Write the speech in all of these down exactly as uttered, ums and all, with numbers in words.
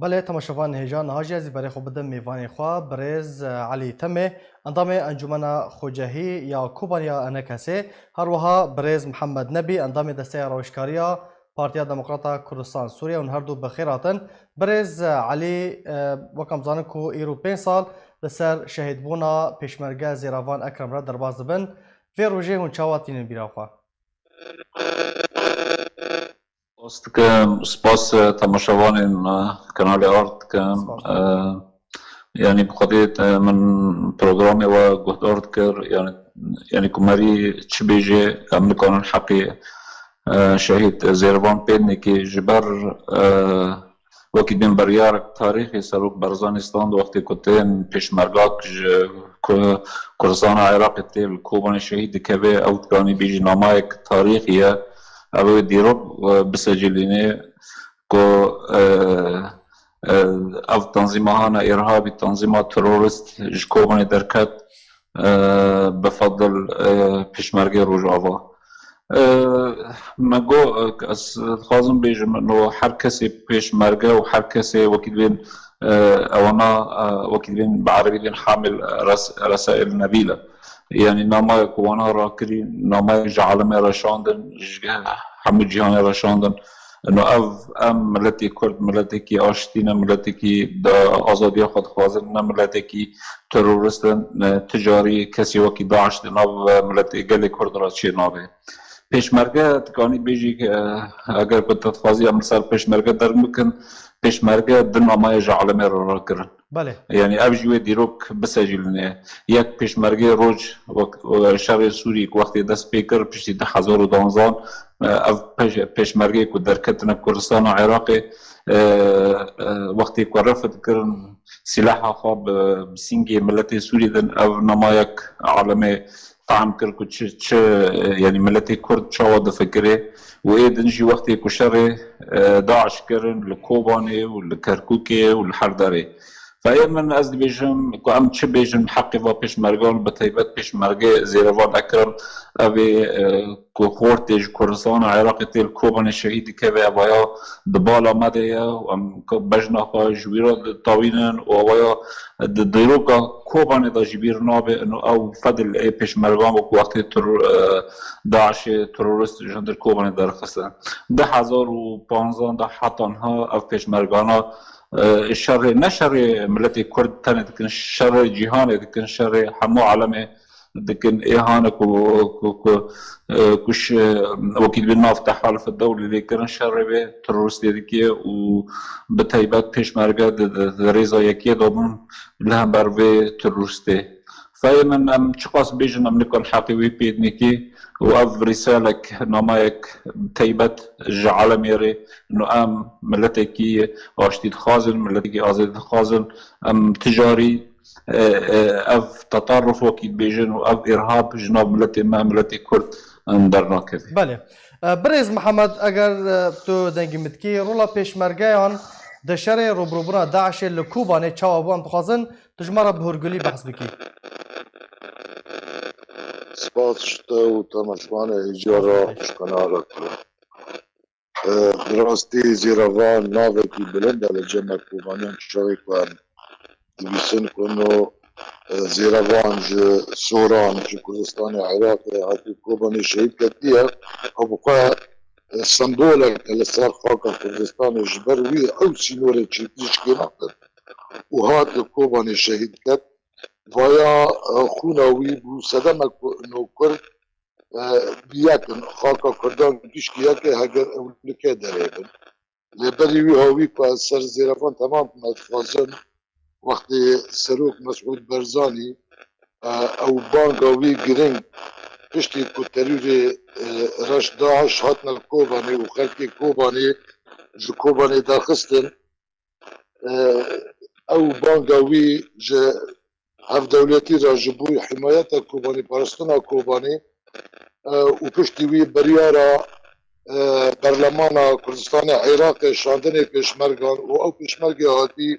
Belê, temaşevanên hêja, niha jî ez ê berê xwe bidim mêvanê xwe, birêz, e, Elî Temê, endamê Encûmena Xwecehî ya Kobanî ya ENKSê, her wiha birêz Mihemed Nebî, endamê Desteya Rawêjkariya Partiya Demokrata Kurdistan Sûriye, hûn her du bi xêr hatin. Birêz, e, Elî, e, wek em zanin ku îro pênc sal li ser şehîdbûna pêşmerge Zêrevan Ekrem re derbas dibin. Vê rojê hûn çawa tînin bîra xwe? Spas dikim, spas, e, temaşevanên, e, kanalê Ard dikim. Spas. E, yanî bi xwedê, e, min programê we guhdar dikir, yanî, yanî ku merî çi bêje, em nikarin heqê, e, şehîd Zêrivan pê nekê ji ber, e, wekî dibên biryarek tarîxî Serok Barzanî stand wextê ku tên pêşmergak ji ku Kurdistana Iraqê tê li Kobanê şehîd dikeve, ew dikanî bêjî namayek tarîxî ye. Ev ê dîrok, e, bisecilînê ku, e, e, ev tanzîma hana îrhabî, tanzîma terorist ji Kobanê derket, e, bi fedl, e, pêşmergê Rojava. E, me got, e, ez dixwazim bêjim, no her kesê pêşmerge û her kesê wekî dibên, e, ewana, e, wekî dibên bi erebî dibên hamil res-, resail nebîle. Yanî namayek ku wana rakirî, namayek ji alemê re şandin, ji hemû cîhanê re şandin. Ino ev, em miletê Kurd, miletekî aştî ne, miletekî da azadiya xwe dixwazin, ne miletekî terorist in, ne ti carî kesî wekî DAIŞ di nav miletê gelê Kurd re çê nabe. Pêşmerge dikanî bêjî, e, eger ku te dixwazî em li ser pêşmerge derm bikin, pêşmerge di namaya ji alemê re rakirin. Belê. Yanî ev jî wê dîrok bisecîlîne. Yek pêşmergê roj wek, e, şerê Sûrî ku wextê dest pê kir, piştî du hezar û duwanzan, e, ev pêş-, pêşmergê ku derketine Kurdistana Iraqê, e, e, wextê ku refd kirin, sîlaha xwe bi, bi sîngê miletê Sûrî din, ev namayek alemê fehm kir ku çi, çi, e, yanî miletê Kurd çawa difikire û ê din jî wextê ku şerê, e, DAIŞ kirin li Kobanê û li Kerkûkê û li her derê. Feyê min ez dibêjim ku em çi bêjin heqê va pêşmergan, bi taybet pêşmergê Zêrevan Ekrem, ev ê, e, ku xortê ji Kurdistana Iraqê tê li Kobanê şehîd dikeve, evaya di bala me de ye û em ku bejna xwe ji wî re ditawînin û evaya di dîroka Kobanê de ji bîr nabe. Ino ew fedil ê pêşmergan wek wextê tur-, e, DAIŞê terorist ji hundir Kobanê derxistin. Du hezar û panzan de heta niha ev pêşmergana, e, şerê, ne şerê miletê Kurd tenê dikin, şerê cîhanê dikin, şerê hemû alemê dikin. Ê hane ku, ku, ku, e, ku ş-, wekî dibê nav Tehalif Dewlî lê kirin şerê vê teroristê dike û bi taybet pêşmerge di, di, di rêza yekê de bûn li hember vê teroristê. Feyê min em çiqas bêjin em nikan heqê wê pê nekê û ev rîsalek, namayek taybet ji alemê re, no em miletekî aştî dixwazin, miletekî azadî dixwazin, em ticarî e, e, ev tetarruf wekî dibêjin û ev îrhab ji nav miletê me, miletê Kurd, e, dernakeve. Belê. E, Birêz Mihemed, eger, e, tu dengî min dikî, rola pêşmergeyan di şerê rûbirûbûna DAIŞê li Kobanê çawa bû, em dixwazin tu ji me re bi hûrgulî behs bikî. Spas ji te û temaşevanê hêja re, ji kanala te. E, bi rastî Zêrevan navekî bilind e li cem me Kobaniyan, çaxê ku em dibîsin ku no, e, Zêrevan ji Soran, ji Kurdistanê Iraqê hatî Kobanê şehîd ketiye, ew bi xwe, e, sembolek e li ser xaka Kurdistanê, ji ber wî ew sînorê çêkirî ji kê nakin û hat li Kobanê şehîd ket. Vaya, e, xûna wî bû sedemek ku no Kurd e, bi yek in. Xaka Kurdan gişkî yek e, heger ew li kê derê bin. Lê berî wî hawî ku ez ser Zêrevan temam kim, ez dixwazim wextê Serok Mesûd Barzanî, e, ew banga wî giring piştî ku terûrê, e, reş DAIŞ hatine li Kobanê û xelkê Kobanê ji Kobanê derxistin, e, ew banga wî ji hevdewletî re ji bo himayeta Kobanî, parastina Kobanî, e, û piştî wî biryara, e, Berlemana Kurdistanê Iraqê şandinê pêşmergan û ew pêşmergê hatî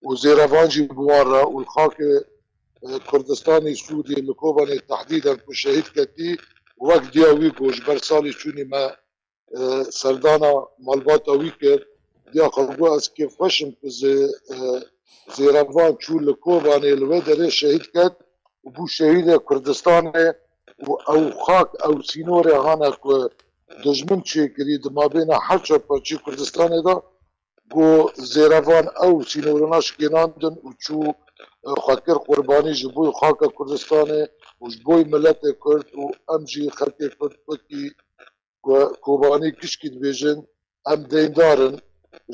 û Zêrevan jî bi wan re û li xakê, e, Kurdistanê Sûriyê li Kobanê tehdîden ku şehîd ketî, wek diya wî got, ji ber salê çûnî me e, serdana malbata wî kir. diya xwe got, ez kêfxweş im ku zê-, e, Zêrevan çû li Kobanê li wê derê şehîd ket û bû şehîdê Kurdistanê û ew xak, ew sînorê hane ku dijmin çêkirî di mabêna her çar parçeyê Kurdistanê de, ku Zêrevan ew sînorana şikênandin û çû, e, xwe kir qurbanî ji bo xaka Kurdistanê û ji bo miletê Kurd û em jî xelkê Kurd wekî ku Kobanî gişkî dibêjin, em deyndar in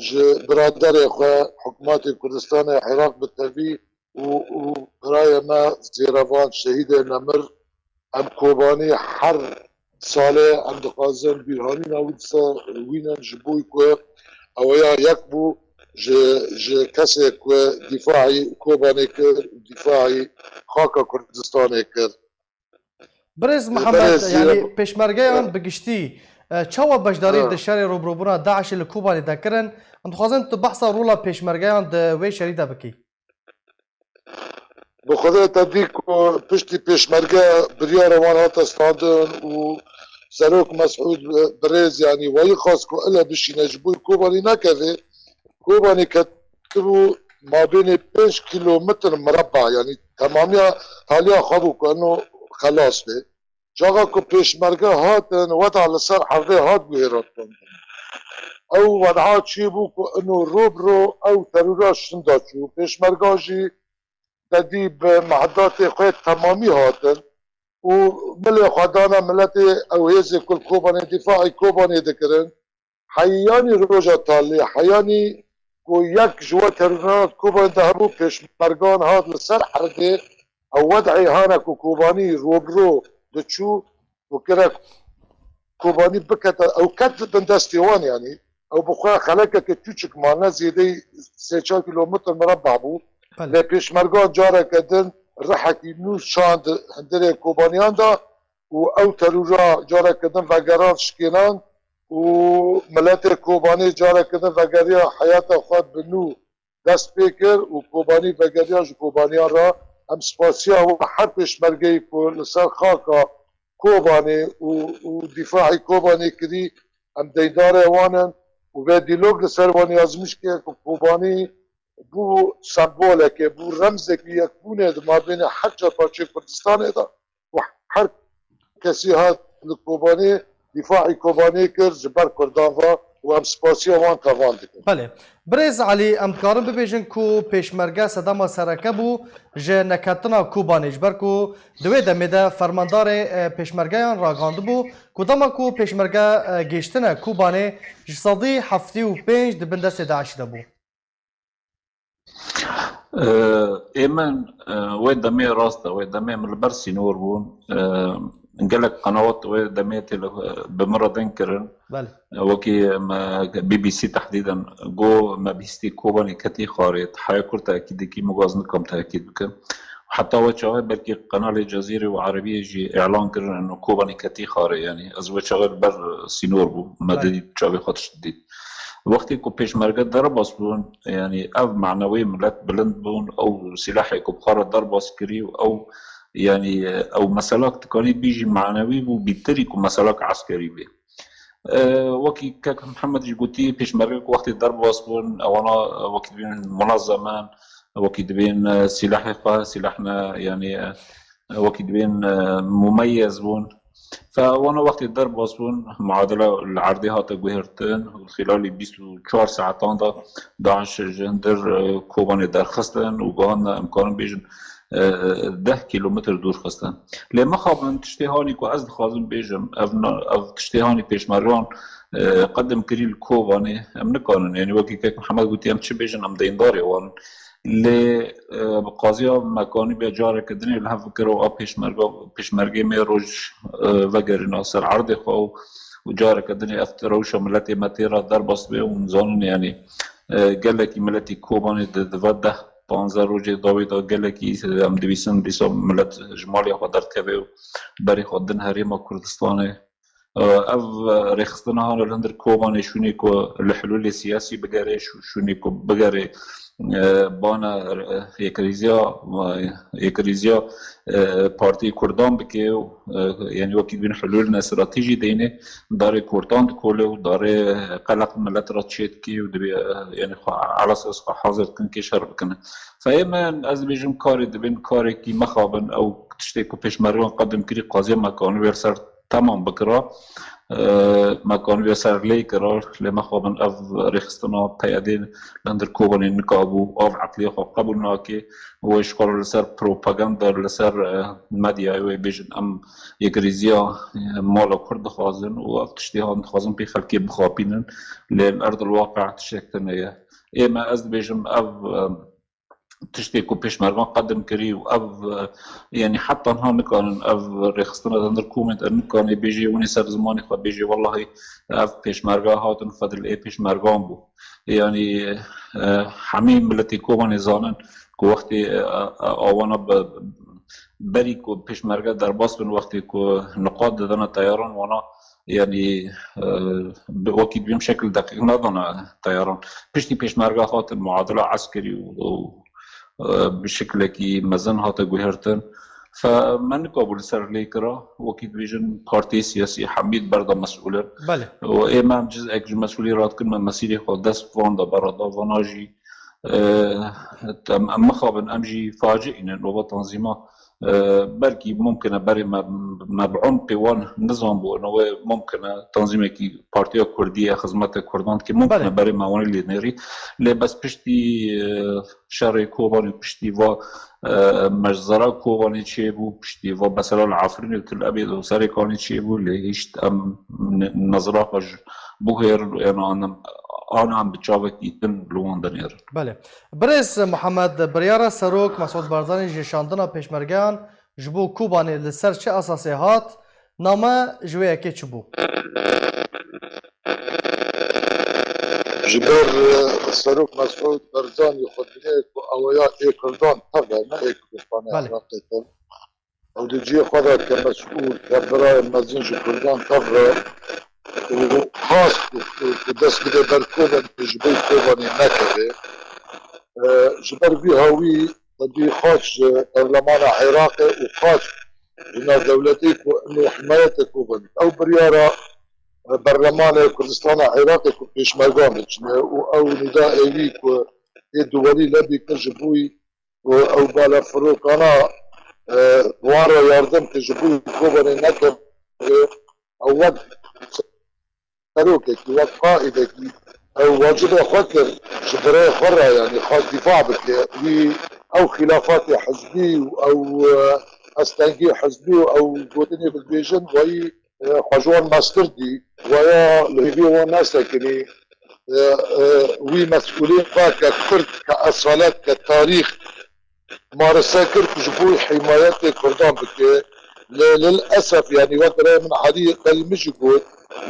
ji biraderê xwe, hikûmetê Kurdistanê Iraq bi tevî û, û birayê me Zêrevan şehîdê nemir. Em Kobanî her salê em dixwazin bîrhanîna wî dise wînin ji bo ku eweya yek bû ji, ji kesê ku dîfaî Kobanê kir û dîfaî xaka Kurdistanê kir. Birêz Mihemed, yanî pêşmergeyan bi giştî, e, çawa beşdarî di şerê rûbirûbûna DAIŞê li Kobanê de kirin? Em dixwazin tu behsa rola pêşmergeyan di wê şerî de bikî. Bi Xwedê te dî ku piştî pêşmerge biryara wan hate standin û Serok Mesûd birêz, yanî wayî xwest ku ele bişîne ji bo Kobanî nekeve. Kobanî ketibû mabênê pênc kîlometr mireba, yanî temamiya taliya xwe bû ku eno xelas be. Caxa ku pêşmerge hatin, weda li ser erdê hat guhêrandin. Ew wedha çêbû ku ino ro bi ro ew terora şinda çû. Pêşmerga jî tedî bi mehedatê xwe temamî hatin û milê xwe dane miletê ew hêzê ku li Kobanê dîfaî Kobanê dikirin. Heyanî roja talê, heyanî ku yek ji we terorana Kobanê de hebû, pêşmergan hat li ser erdê, ew wed'ê hane ku Kobanî ro bi ro diçû û kire Kobanî bikete, ew ket bin destê wan, yanî ew bi xwe xelekeke çûçik ma, ne zêdeyî sê çar kîlometr mireba bû. Belê. Lê pêşmergan careke din rihekî nû şand hundirê Kobaniyan de û ew terora careke din vegerand, şikênand û miletê Kobanê careke din vegeriya heyata xwe bi nû dest pê kir û Kobanî vegeriya ji Kobaniyan re. Em spasiya we her pêşmergeyî ku li ser xaka Kobanê û, û dîfaî Kobanê kirî, em deydarê wan in û vê dîlok li ser wan yazmîş kir ku Kobanî bû sembolekê, bû remzekî yekbûnê di mabênê her çar parçeyê Kurdistanê de û her kesî hat li Kobanê dîfaî Kobanê kir ji ber Kurdan ve û em spasiya wan tevan dikin. Belê. Birêz Elî, em dikarin bibêjin ku pêşmerge sedema sereke bû ji neketina Kobanê, ji ber ku di wê demê de fermandarê, e, pêşmergeyan ragihandibû ku dema ku pêşmerge, e, gihiştine Kobanê, ji sedî heftê û pênc di bin destê DAIŞê de bû. Ê min, e, wê demê rast e, wê demê min li ber sînor bûn. E, gelek qenawat wê demê têle, e, bi min re deng kirin. Belê. E, wekî me, B B C tehdîden got, me bihîstî Kobanê ketî xarê, heya kur tekîd dikî, min got ez nikam tekîd bikim. Heta we çaxê belkî qenalê Cezîrê û Erebiyê jî îlan kirin, eno Kobanê ketî xarê, yanî ez we çaxê li ber sînor bûm, me Belê. didît, çavê xwe tişt didît. Wextê ku pêşmerge derbas bûn, yanî ev manewê milet bilind bûn, ew sîlahê ku bi xwe re derbas kirî û ew, yanî ew meselak dikanî bî jî manewî bû, bîtirî ku meselak eskerî bê. E, wekî kek Mihemed jî gotî, pêşmerge ku wextê derbas bûn, ewana, e, wekî dibên munezemen, wekî dibên, e, sîlahê xwe, sîlah ne, yanî, e, wekî dibên, e, mumeyez bûn. Fe wana wextê derbas bûn, muadele li erdê hate guhertin û xîlalî bîst û çar saetan de DAIŞ ji hundir, e, Kobanê derxistin û gihand, em karin bêjin, e, deh kîlometr dûr xistin. Lê mixabin tiştê hanî ku ez dixwazim bêjim, ev na-, ev tiştê hanî pêşmergan, e, qedim kirî li Kobanê, em nikarin. Yanî wekî kek Mihemed gotî, em çi bêjin, em deyndarê wan in. Lê, e, bi qaziya mekanî be careke dinê li hev bikir û a pêşmerga, pêşmergê me roj, e, vegerîna ser erdê xwe û, û careke dinê ev rewşa miletê me tê re derbas be û hûn zanin, yanî, e, gelekî miletî Kobanê di, di va deh panzdeh rojê dawî de gelekî, e, em dibîsin dîsa milet ji malê xwe derdikeve û berê xwe din herêma Kurdistanê Ev rêxistina hane li hundir Kobanê şûnê ku li hilûlê siyasî bigere, şû-, şûnê ku bigere, e, bana, e, yekirîziya, e, yekirîziya, e, Partiyê Kurdan bike û, e, yanî wekî dibîn hilûl ne stratejî deyne, darê Kurdan dikole û darê qeleq milet re çêdike û dibê, e, yanî xwe elasas xwe hazir dikin kê şer bikine. Fe ê me, ez dibêjim karê dibên karekî mexabin ew tiştê ku pêşmergan qedim kirî qaziya me kanibê li ser temam bikira. E, me kanibê ser lê kira, lê mexabin ev rêxistina P Y D'ê li hundir Kobanê nikabû, av eqlê xwe qebûl nake. Wê ji xwe re li ser propaganda, li ser, e, medyayê wê bêjin, em yekirîziya, e, mala Kurd dixwazin û ev tiştê han dixwazin pê xelkê bixapînin. Lê li erdil waqe tiştek tune ye. Ê me, ez dibêjim ev, e, tiştê ku pêşmergan qedim kirî û ev, e, yanî heta niha nikarin ev rêxistina di hundir komên de nikanê bêjê winê ser zimanê xwe bêjê wellahî ev pêşmerga hatin xwe dil ê pêşmergan bû. Yanî, e, hemî miletê Kobanê zanin ku wextê, e, e, awana bi, berî ku pêşmerge derbas bin, wextê ku niqat didana teyaran wana, yanî, e, bi wekî dibêm şekil deqîq nadana teyaran. Piştî pêşmerge hatin muadila eskerî û, û, e, bi şeklekî mezin hate guhertin. Fe me nikabû li ser lê kira, wekî dibêjin partiyê siyasî hemî berda mesûl in. Belê. Û ê me em cizek ji mesûlî radikin me mesîrê xwe dest van de berada vana jî, e, em, em mixabin em jî faciî ne nova tanzîma. E, belkî mumkin e berê me, me bi umqê wan nizanbû, ino wê mumkin e tanzîmekî partiya kurdî ye, xizmete kurdan dike, mumkin e Belê. berê me wan lê nêrî. Lê bes piştî, e, şerê Kobanê, piştî va, e, mezera Kobanê çêbû, piştî va mesela li Efrînê û Til Ebêd û Serêkanê çêbû, lê hişt em ne-, nezira xwe ji bûhêr, ena em, ana em bi çavekî din li wan dinêrin. Belê. Birêz Muhammed, biryara Serok Mesûd Barzanî ji şandina pêşmergeyan ji bo Kobanê li ser çi esasê hat? Name ji wê yekê çi bû? Ji ber, e, Serok Mesûd Barzanî xwe dibê ku ew ya ê Kurdan tev e, ne ê Kurdistanê Belê. Iraqê tev. Ew di cihê xwe de ke mesûl, ke birayê mezin ji Kurdan tev e û xwest ku, ku, ku dest bide ber Kobanê, ji bo Kobanê nekeve. E, ji ber vî hawî xwedî xaç ji berlemana Iraqê û xaç ji navdewletî ku ino himayete Kobanê. Ew biryara, e, berlemana Kurdistana Iraqê ku pêşmergan biçine û ew nîda êvî ku ê duwelî lebî kir ji bo û ew balafirokana, e, wan re yardim ke ji bo Kobanê neke, e, ew wek serokekî, wek qaîdekî, ew waciba xwe kir ji birayê xwe re, yanî xwest dîfa bike. Wî ew xîlafatê hizbî û ew, e, astengî hizbî û ew gotinê bibêjin, wayî, e, xwe ji wan mestir dî, waya li hêviyê wan nesekinî. E, e, wî mesûlê xwe ke Kurd, ke esalet, ke tarîx, marese kir ku ji bo hîmayetê Kurdan bike. Lê lil esef, yanî wek birayê min Elî Belmî jî got,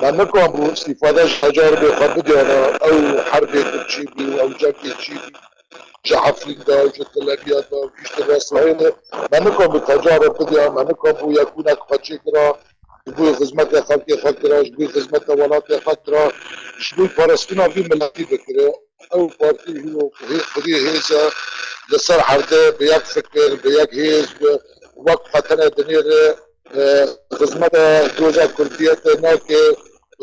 me nikanbû îstîfade ji tecaribê xwe bidiyana, ew herbê ku çêbû, ew cengê çêbû, ji Efrîn de, ji Tel Ebîb de, ji Basrayê de, me nikanbû tecarib bidiya, me nikanbû yekûnek xwe çêkira, ji bo xizmetê xelkê xwe kira, ji bo xizmetê welatê xwe kira, ji bo parastina vî miletî bikire. Ew partî hîro hê-, xwedî hêz e, li ser erdê bi yek fikir, bi yek hêz, bi wek xwe tene dinêre, e, xizmeta doza kurdiyetê nake,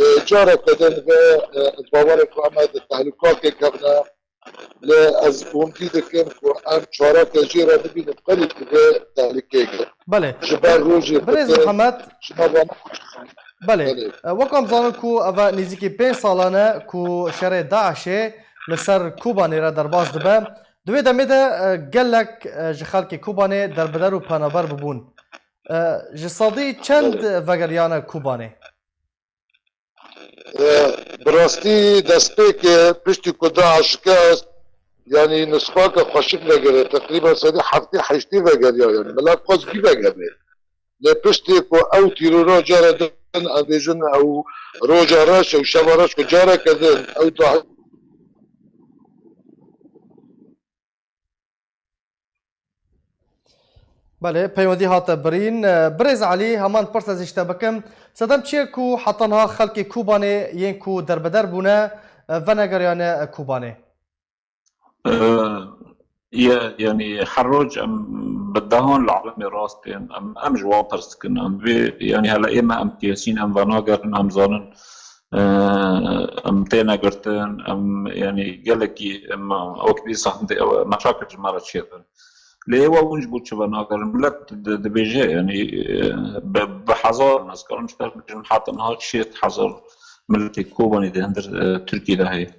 e, careke din ve, e, ez bawer im ku em ê di tehlûkakê kevine. Lê ez umdî dikim ku em çareke jê re bibînin qerîb bi vê tehlûkeyê. Belê. Ji ber rojê Birêz Mihemed, ji me ve Belê. Belê. E, wek em zanin ku ev e nêzîkî pênc salan e ku şerê DAIŞê li ser Kobanê re derbas dibe. Di wê demê de, e, gelek, e, ji xelkê Kobanê derbeder û penaber bibûn. E, ji sedî çend Belê. vegeriyane Kobanê? E, bi rastî destpêkê piştî ku DAIŞ şikest, yanî nisfake xweşik vegere, teqrîben sedî heftê heştê vegeriya, yanî millet xwest vî vegere. Lê piştê ku ew tîrora cara din, em bêjin ew roja reş, ew şeva reş ku careke din, ew da Belê, peywendî hate birîn. Birêz Elî, heman pirse zî ji te bikim. Sedem çi ye ku heta niha xelkê Kobanê yên ku derbeder bûne, venegeriyane Kobanê? Ye, yanî her roj em bi dehan li alemê rast tên, em, em ji wan pirs dikin. Em vê, yanî hele ême em kesîn, em venagerin, em zanin, e, em têne girtin, em, yanî gelekî, em, wekî dî sahnde, ew, meşakil ji me re çêdin. Lê êwa hûn ji bo çi venagerin? Milet di-, dibêje, yanî, e, bi, bi hezar, ez karim ji te bêjim, heta niha şêst hezar miletê Kobanê di hundir, e, Tirkiyê de heye.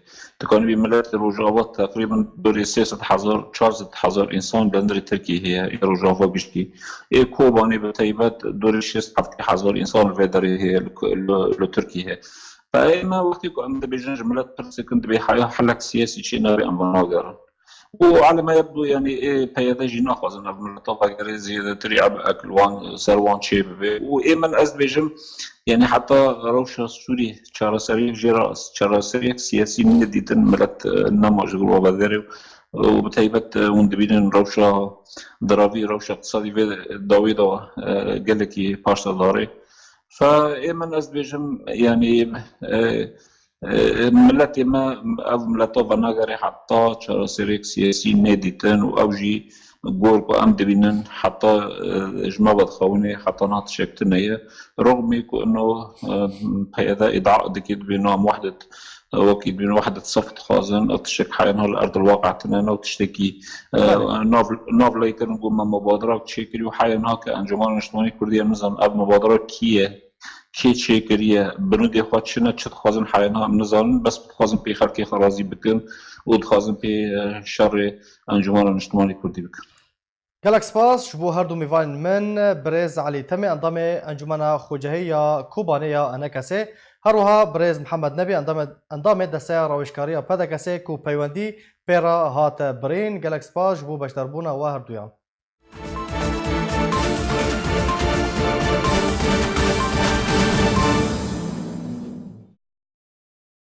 Dikanî bî milet Rojava teqrîben dorê sê sed hezar, çar sed hezar însan li hundirê Tirkiyê heye, ê Rojava giştî. Ê Kobanê bi teybet dorê şêst heftê hezar însan li vê derê heye, li, li, li Tirkiyê heye. Fe ê me wextê ku em dibêjin ji milet pirs dikin, dibê haya helek siyasî çê nabê, em venagerin. Û alema yebdu, yanî ê P Y D jî naxwazin ev mileta vegerê zêdetirî eb ek li wan, ser wan çê bibe. Û ê min ez dibêjim, yanî heta rewşa Sûrî çareseriyek jê re, çareseriyek siyasî nedîtin, milet, e, nema ji gor vegerê. Û bi teybet, e, hûn dibînin rewşa diravî, rewşa iqtisadî vê dawî de, e, gelekî paşda darê. Fe ê min ez dibêjim, yanî, e, e, miletê me ev mileta venagere heta çareseriyek siyasî nedîtin û ew jî gor ku em dibînin heta, e, ji me vedixewinê heta niha tişek tune ye. Rexmê ku ino, e, P Y D îdia dike dibê no em wehdet, e, wekî dibîn wehdet sef dixwazin, ev tiştek haya niha li erdil waqe tune ne, ew tiştekî, e, nav, nav lê kirin ku me mubadera çêkirî û haya niha ke Encûmena Niştimanî Kurdî em nizanin ev mubadera kî ye, kê çêkiriye, binûdê xwe çi ne, çi dixwazin haya niha em nizanin, bes dixwazin pê xelkê xwe razî bikin û dixwazin pê, e, şerê Encûmena Niştimanî Kurdî bikin. Gelek spas ji bo her du mêvanên min, birêz Elî Temê, endamê Encûmena Xwecehî ya Kobanê ya ENKSê, her wiha birêz Mihemed Nebî, endamê, endamê Desteya Rawêjkariya PDKSê ku peywendî pê re hate birîn. Gelek spas ji bo beşdarbûna we herduyan.